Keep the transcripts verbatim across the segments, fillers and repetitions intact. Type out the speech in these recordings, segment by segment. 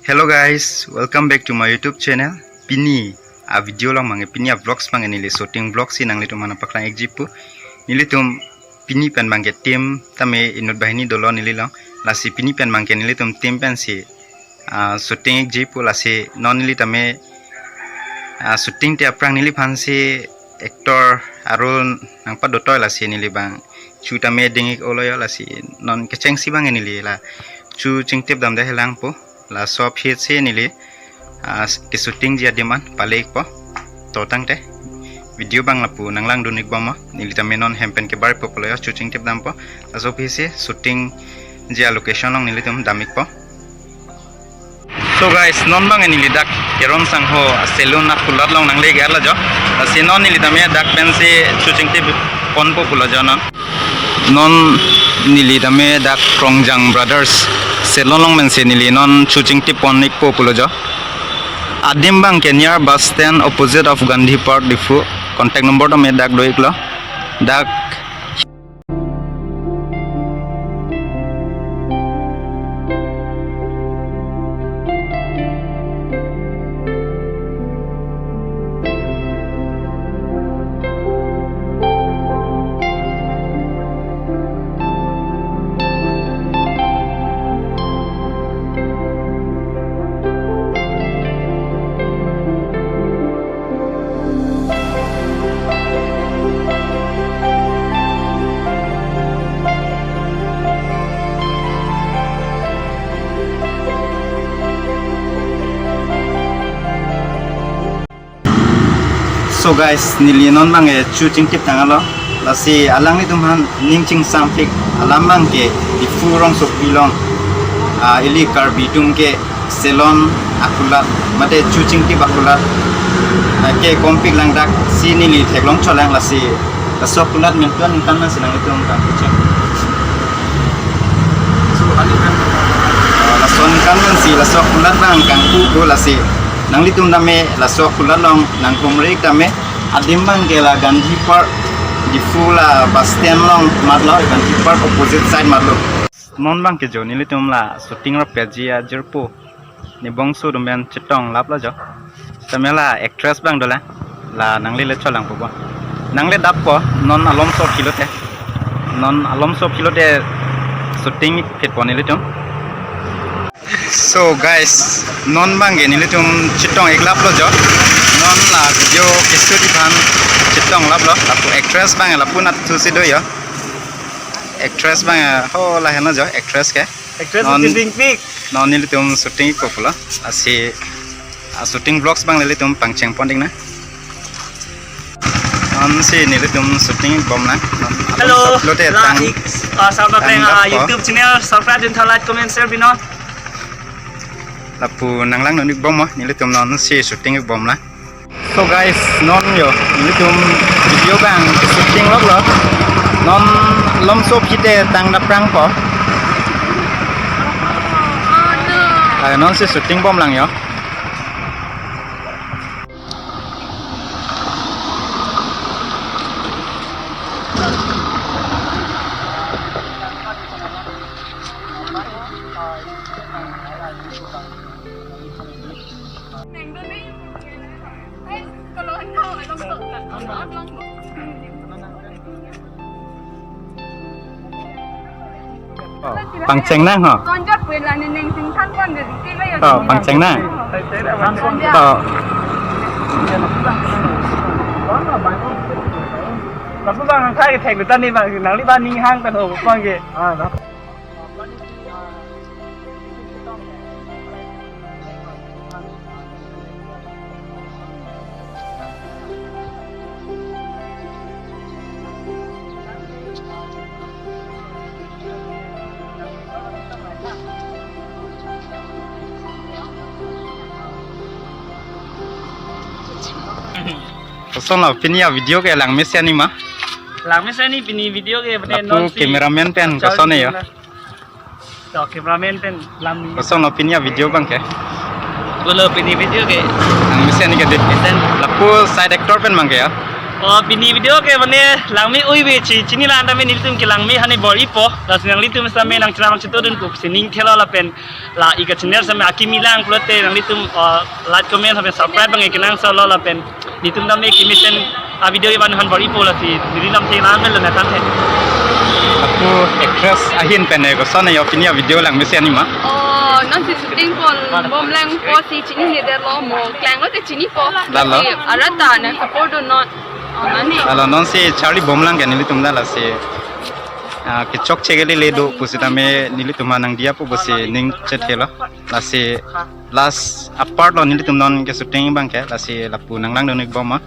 Hello guys, welcome back to my YouTube channel. Pini a video along abangke, pini a vlogs abangke neli shooting vlogs si nanglitum aphan paklang-ikji pu. Nelitum pini pen abangke team tame inut banghini dolo neli along. Lasi pini pen abangke nelitum team pensi ah, shooting-ikji pu, lasi non neli tame ah, shooting te aphrang neliphan si actor arun nangpadotoi, lasi neli abang chu tame ding-ik olo jo, lasi non kechengsi abangke neli la chu chingtip damde helang pu. Laso aphi si neli ah, ke shootingji adim an pale-ikpo. To tangte video abang lapu nanglangdun-ikbom mo. Neli tame non hem pen kebar-ikpo pulo jo, chu chingtip dampo. Laso aphi si shootingji a location along nelitum dam-ikpo. So guys, non abangke neli dak Keron Sangho a salon akulat along nangle-iklo jo. Lasi non neli tame dak pensi chu chingtip ponpo pulo jo non. Non neli tame dak Kronjang Brothers salon along pensi neli non chu chingtip pon-ikpo pulo jo. Adim abangke near bus stand, opposite of Gandhi Park, Diphu. Contact number tame dak do-iklo. Dak So guys, neli non abangke chu chingtip tanglo. Lasi alanglitum aphan ning chingsampik alam abangke Diphu rongsopi along ah, ili Karbi atum ke salon akulat mate chu chingtip akulat ah, ke kompik lang, dak si neli theklong cholang, lasi laso akulat men tuan ningkan pensi nanglitum kangpu cheng. So, ani kan, ah, laso ningkan pensi laso akulat abang kangpu ko, lasi nanglitum tame laso akulat along nanghumri-ik tame. Adim abangke la Gandhi Park, Diphu la bus stand along matlo, Gandhi Park opposite side matlo. Non abangke jo nelitum la shooting rapji ajirpo ne bongso atum pen chetong laplo jo. Tame la actress abang dolang, la nangle le cholangpo bo. Nangle dappo, non alomso aphi lote. Non alomso aphi lote shooting phitpo nelitum. So guys, non abangke nelitum chetong-ik laplo jo. Non la video keshoot aphan chetong laplo. Lapu actress abang lapu nat thusi do jo. Actress abang ho lahenlo jo, actress ke. Actress non, Singpik. Non nelitum shooting-ikpo pulo. Lasi ah, shooting vlogs abang nelitum pangcheng pon-iknang. Non si nelitum shooting-ikbomlang. Non alomso aphi lote la tang, ik, ah, sama tang peng, ah, dappo. YouTube channel subscribe dun tha, like, comment, share pinon. Lapu nanglangdun-ikbom mo, nelitum non si shooting-ikbomlang. So guys, non jo nelitum video abang shooting loklo. Non alomso aphi te tang daprangpo. Ah, non si shooting bomlang jo. Oh, pangchengnang ho. Oh, pangchengnang. Oh. Lapu abang thai thek lu tani abang, nangli abang ning hang pen ho abang ke. Kosonlo pini a video ke langmesen ni ma? Langmesen ni pini video ke, lapu non si cameraman pen koson jo? To cameraman pen lam ni. Kosonlo pini a video abang ke? Pulo pini video ke. Langmesen ni ke di. Mesen. Lapu side actor pen abang ke jo? Oh, pini video ke mane langme ui ve chi, chini lang tame nelitum ke langme hane bor-ipo. Lasi nanglitum same nangchenam nangchetondun pusi ning thelo lapen la ik a-channel same akimi lang pulote nanglitum, oh, like, comment lapen subscribe bang kenangsotlo lapen nelitum tame kemesen a-video ivan han bor-ipo lasi neli lam thek lang melo na tangte. Lapu actress ahin pen ne koson ne yo pini a-video langme si ani ma? Oh, nonsi shooting pon bomlang po si chinine detlo, mo klanglote chinipo. Lalo. Lasi arat ta nang support dun non. Oh, nani. Lalo nonsi charli bomlang ke nelitum ta lasi, ah, kechokche ke lele do pusitame nelitum nangdiyapo pusi ning chethelo. Lasi last a-part lo nelitum non ke shooting bang ke, lasi lapu nanglangdun-ik bom ma.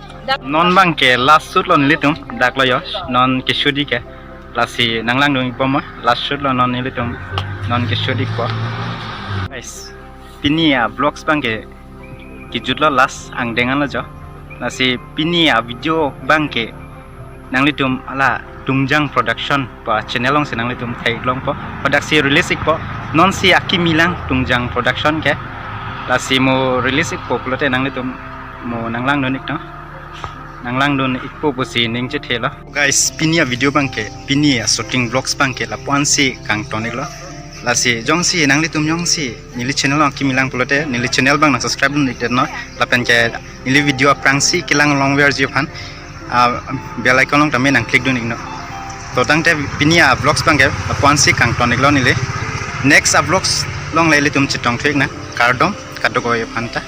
Non bang ke last shoot lo nelitum, dak lo yo, non ke-shoot-ik ke. Lasi nanglangdun-ik bom ma, last shoot lo non nelitum, non ke-shoot-ikpo. Guys, pini a-vlogs bang ke kejutlo, last angdeng anlo jo. Lasi pini a-video bang ke nanglitum hala Tungjang Production pu a-channel alongsi nanglitum theklongpo. Hadaksi release-ikpo. Nonsi akimi lang Tungjang Production ke. Lasi mo release-ikpo pulote nanglitum mo nanglangdun-ik no. Nanglangdun-ikpo pusi ning chethelo. Guys, pini a-video bang ke, pini a-shooting vlogs bang ke lapu-ansi kangton-iklo. Lasi jongsi nanglitum jongsi neli channel along akimi lang pulote neli channel bang nang subscribe dun-ik det no. Lapen ke neli video aphrangsi kelang longverji aphan, ah, bell icon along tame nang click dun-ik no. To tangte pini a-vlogs bang ke lapu-ansi kangton-iklo neli. Next a-vlogs along le ilitum chetongthu-ik nang. Kardom, kadokave aphan ta.